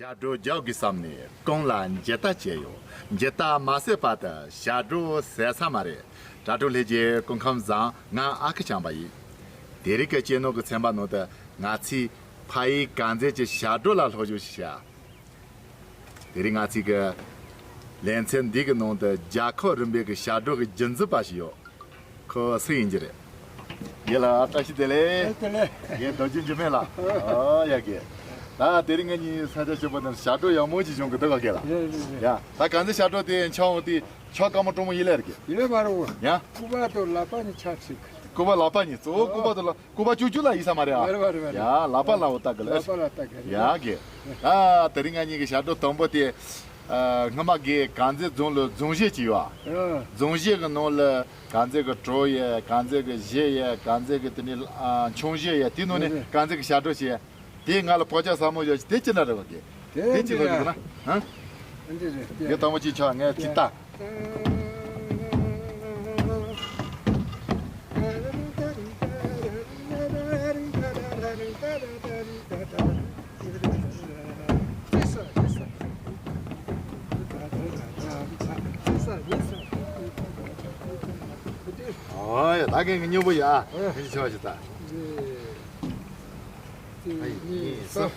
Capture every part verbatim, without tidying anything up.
ཞབས་བྲོ་རྒྱག་དགོས་བསམ་ནས་གོང་ལ་མཇལ་ལྟ་བྱས་ཡོད། མཇལ་ལྟ་མ་ཟད་པ་དུ་ཞབས་བྲོ་ཟད་ས་མ་རེད། དྲ་གྲོགས་ལྷན་རྒྱས་སྐུ་ཁམས་བཟང་། ང་ཨ་ཁུ་བྱམས་པ་ཡིན། དེ་རིང་གི་གཅེས་ནོར་གྱི་ཚན་པ་ནང་དུ་ང་ཚོས་ཕ་ཡུལ་དཀར་མཛེས་ཀྱི་ཞབས་བྲོ་ལ་སློབ་སྦྱོང་ཞིག་བྱ། དེ་རིང་ང་ཚོའི་གི་ལེ་ཚན་འདི་གི་ནང་དུ་རྒྱལ་ཁབ་རིམ་པའི་གི་ཞབས་བྲོ་གི་རྒྱུན་འཛིན་པ་ཞིག་ཡོད། ཁོ་སུ་ཡིན་གྱི་རེད། རྒན་ལགས་བཀྲ་ཤིས་བདེ་ལེགས། བདེ་ལེགས། རྒན་རྡོ་རྗེ་འཇིགས་མེད་ལགས། ཨོ་ཡ་རྒན། ད་དེ་རིང་ང་གཉིས་ས་ཆ་ཞིག་པོ་དེར་ཞབས་བྲོ་ཡག་མོ་ཅིག་བྱུང་གི་འདུག་ག་རྒན་ལགས། རེད་རེད་རེད། ཡ་ད་ག་ཚོད་ཞབས་བྲོ་དེ་འཆང་འོང་དེ་ཆོག་དཀའ་མོ་སྤྲང་མོ་ཡིན་ལེ་རྒན། ཡིན་ལེ་མ་རུང་། ཡ། སྐུད་པ་དང་ལག་པ་གཉིས་ཆག་ཞིག་སྐུད་པ་ལག་པ་གཉིས་གཙོ་བོ་སྐུད་པ་དང་ལག་སྐུད་པ་ཅུ་ཅུ་ལ་ཡིན་ས་མ་རེད་ཨ། མ་རེད་མ་རེད་མ་རེད། ཡ་ལག་པ་ལ་འོ་ལྟ་གི་ལ། ལག་པ་ལ་ལྟ་གི་རེད། ཡ་གི། ཨ་དེ་རིང་ང་གཉིས་ཀྱི་ཞབས་བྲོ་དང་པོ་དེ། ཨ་སྔོན་མ་གི་དཀར་མཛེས་རྫོང་ལ་རྫོང་གཞས་ཅིག་ཡོད་ཨ། ཨ། རྫོང་གཞས་ཀྱི་ནང་ལ་དཀར་མཛེས་ཀྱི་བྲོ་ཡོད། དཀར་མཛེས་ཀྱི་གཞས་ཡོད། དཀར་མཛེས་ཀྱི་དེ་ནས་ཨ་འཁྱུང་གཞས་ཡོད། དེ་ནང་ནས་རེད་རེད། དཀར་མཛེས་ཀྱི་ཞབས་བྲོ་ཞིག་དེ་ང་ལ་ཕོ་རྒྱག་ས་མོ་ཡོད་ཅིག་དེ་ཅི་འདྲ་རེད་བ་གི། དེ་དེ་ཅི་འདྲ་རེད་ན། ཧ། འདི་རེད། དེ་དང་པོ་ཅིག་ཆགས་ངས་ཅིག་ལྟ། ཨོ་ཡ་ད་གིན་གི་སྨྱོ་པོ་ཡ། ཨ། ངས་ཆོག་ཅིག་ལྟ། གཅིག་གཉིས་གསུམ།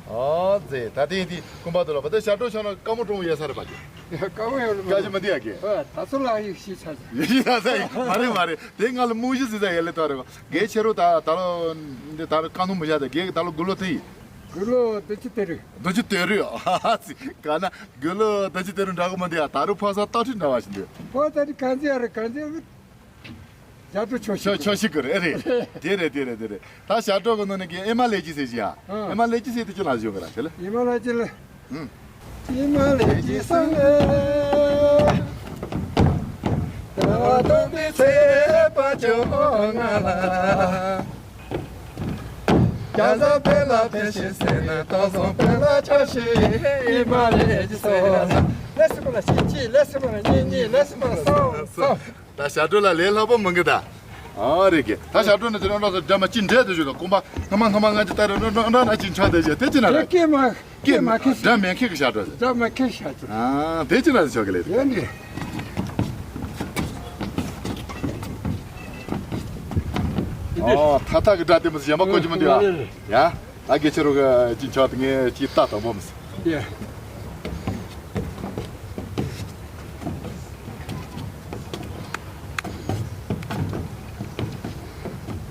ཨོ་ཙེ། ད་ཐེངས་འདི་ཀུན་པ་དུ་ལ་བ་ད་ཞབས་བྲོ་ཤོར་ན་དཀའ་མོ་སྤྲང་པོ་ཡོད་ས་རེད་པ་ཀྱི། དཀའ་མོ་ཡོད་ལ་དཀའ་ཞིག་མི་འདུག་ཡ་ཀྱི། ད་ཚོ་ལ་ཡིག་ཤེས་ཆ་ཟེ། ཡིག་ཤེས་ཆ་ཟེ་མ་རེད་མ་རེད། དེ་ང་ལ་རྨོ་གཞི་ཟེར་ས་ཡ་ལེ་ཐོ་རེད་པ། རྒན་ཁྱེད་རང་ད་ད་ལོ་འདི་ད་ལོ་དཀའ་ནོ་མི་བཞག་ད་རྒན་ད་ལོ་དགུང་ལོ་དེ་ཡིན། དགུང་ལོ་བདུན་ཅུ་དོན་དྲུག་བདུན་ཅུ་དོན་དྲུག་ཨ་ཙི་ག་ན་དགུང་ལོ་བདུན་ཅུ་དོན་དྲུག་འདྲ་གི་མི་འདུག་ཡ། ད་རུང་ཕོ་གསར་སྟག་ཁྲིད་འདྲ་བ་ཞིག་འདུག་ཕོ་གསར་ག་ཚོད་ཡ་རེད་ག་ཚོད་ཡ། རྒྱ་གྲོ་ཆོག་ཤི་ཆོག་ཆོག་ཤི་གི་རེད་རེད། དེ་རེད་དེ་རེད་དེ་རེད། ད་ཞབས་བྲོ་གི་ནང་ནས་ཀྱི་ཨེ་མ་ལེ་ཅི་ཟེར་ཞིག་ཡ། ཨེ་མ་ལེ་ཅི་ཟེར་དེ་ཅི་ལ་ཞོག་གི་ར་དེ་ལ། ཨེ་མ་ལེ་ཅི་ལ། ཨེ་མ་ལེ་ཅི་ཟེར་ལེ། ད་དུང་དེ་ཚེ་པ་ཅོ་ང་ལ། རྒྱ་བཟའ་བེ་ལ་བེ་ཤི་ཟེར་ན་ཏོག་སོང་བེ་ལ་ཆོག་ཤི་ཨེ་མ་ལེ་ཅི་ཟེར་ལ། ལེ་སི་པ་ལ་ཤི་ཅི་ལེ་སི་པ་ལ་ཉི་ཉི་ལེ་སི་པ་ལ་སོང་སོང་། ད་ཞབས་བྲོ་ལ་ལས་སླ་པོ་མི་འགི་ད། ཨ་རེད་གི། ད་ཞབས་བྲོ་ནི་དེ་རང་འདྲ་སོ་འདྲ་མ་ཅི་འདྲེ་དུ་ཞུ་ག་ཀུན་པ་སྔ་མ་སྔ་མ་ང་ཅི་ལྟ་རེ་འདྲ་འདྲ་ན་ཅི་འཆང་དེ་ཞེ་དེ་ཅི་ན་རེད། ཀེ་མ་ཀེ་མ་ཁེ་ཞབས་སྒྲ་མེད་མཁན་གི་ཞབས་བྲོ་ཟེར། སྒྲ་མ་ཁེ་ཞབས་བྲོ། ཨ་དེ་ཅི་ན་ཟེར་ཆོག་གི་ལེ་དེ། ཡོད་ནི། ཨོ་ཐ་ཐ་གི་སྒྲ་དེ་མི་ཟེར་གཞན་པ་གོ་ཅི་མི་འདུག་ཨ། ཡ། ད་དགེ་ཆེ་རུ་གི་ཅི་ཆོག་དེ་ངས་ཅི་ལྟ་དང་པོ་མི་ཟེར། ཡ།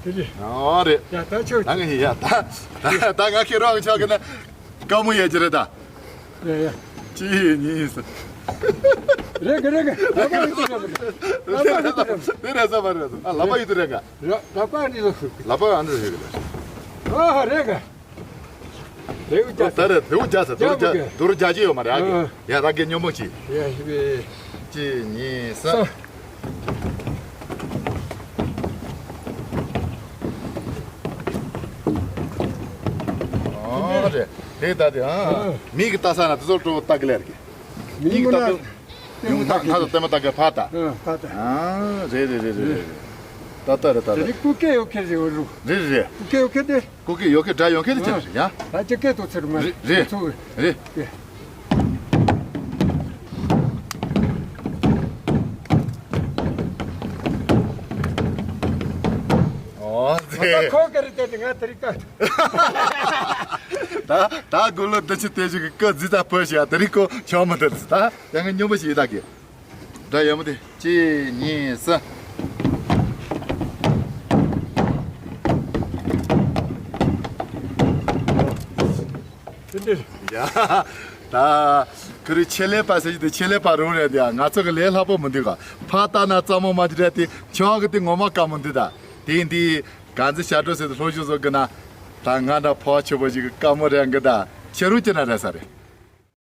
དེ་རེད། ཨོ་རེད། ཡ་ད་ཆོག་ད་ངས་ཡ་ད་ད་ད་ང་ཁྱེད་རང་གི་ཆོག་གི་ན་དཀའ་མོ་ཡོད་ཀྱི་རེད་ད། ཡ་ཡ། གཅིག་གཉིས་གསུམ། རེད་གི་རེད་གི། ལག་པ་ཡིན་དུ་རེད་གི། ལག་པ་ཡིན་དུ་རེད་གི། དེ་རེད་ས་མ་རེད་ས། ཨ་ལག་པ་ཡིན་དུ་རེད་ག། ལག་པ་ཨ་འདི་ལ་ཤུགས། ལག་པ་ཨ་འདི་ལ་ཤུགས་གི། ཨ་རེད་གི། རེའུ་རྒྱ་ད་རེད་རེའུ་རྒྱ་ས་རྒྱ་མ་གི། དུར་རྒྱ་ཅི་ཡོད་མ་རེད་ཨ་གི། ཡ་ར་གི་སྙོམས་མོ་ཅི། ཡ་ཧི་བེ། གཅིག་གཉིས་གསུམ། ཨོ་རེད། དེ་ལྟ་དེ་ཨ། མིག་གི་ལྟ་ས་ན་དེ་ཚོ་སྤྲོ་ལྟ་གི་ལེར་གི། མིག་གི་ལྟ་དེ། ཡུང་ཐག་ཐག་ཏུ་ལྟད་མོ་ལྟ་གི་ཕ་ལྟ། ཨ་ཕ་ལྟ། ཨ་རེད་རེད་རེད་རེད། ད་ལྟ་རེད་ད་ལྟ། དེ་རིང་སྐུ་སྐད་ཡོད་ཁེ་རེད་འོ་རུ། རེད་རེད། སྐུ་སྐད་ཡོད་ཁེ་དེ། སྐུ་སྐད་ཡོད་ཁེ་སྒྲ་ཡོད་ཁེ་དེ་ཅི་རེད་ཡ། ད་ཅི་སྐད་དུ་ཚེ་རུ་མ་རེད་རེད། ཚུགས་རེད། ཨོ་ད་ཙེ། ཁོ་ག་རེ་བལྟས་ཏེ་ང་དེ་རིང་ལྟ། ད་ད་དགུང་ལོ་བདུན་ཅུ་དེ་ཞིག་གི་སྐུ་རྫི་ཙ་བོད་ཞིག་ཡ་དེ་རིང་ཁོ་ཆོག་མི་འདུག་ད་ཡང་ངའི་སྙོམས་པོ་ཞིག་ཡིན་ད་གི། སྒྲ་ཡག་མོ་དེ་གཅིག་གཉིས་གསུམ། དེ་འདྲ། ཡ། ད་ཁུ་རུ་ཆེད་ལས་པ་ཟེར་གྱི་དེ་ཆེད་ལས་པ་རུང་རེད་འདི་ང་ཚོ་གི་ལས་སླ་པོ་མི་འདུག་ག་ཕ་ལྟ་ན་གཙང་མོ་མ་འདི་རེད་དེ་ཆང་གི་དེ་ངོ་མ་དཀའ་མོ་འདི་ད། དེ་འདི་ག་འཛི་ཞབས་བྲོ་ཟེར་དུ་སློབ་ཞུགས་བཟོ་གི་ན། ད་ང་འདྲ་ཕོ་ཆེ་པོ་ཞིག་གི་དཀའ་མོ་རེད་འགི་ད་ཁྱེད་རུང་ཅི་ན་རེད་ས་རེད།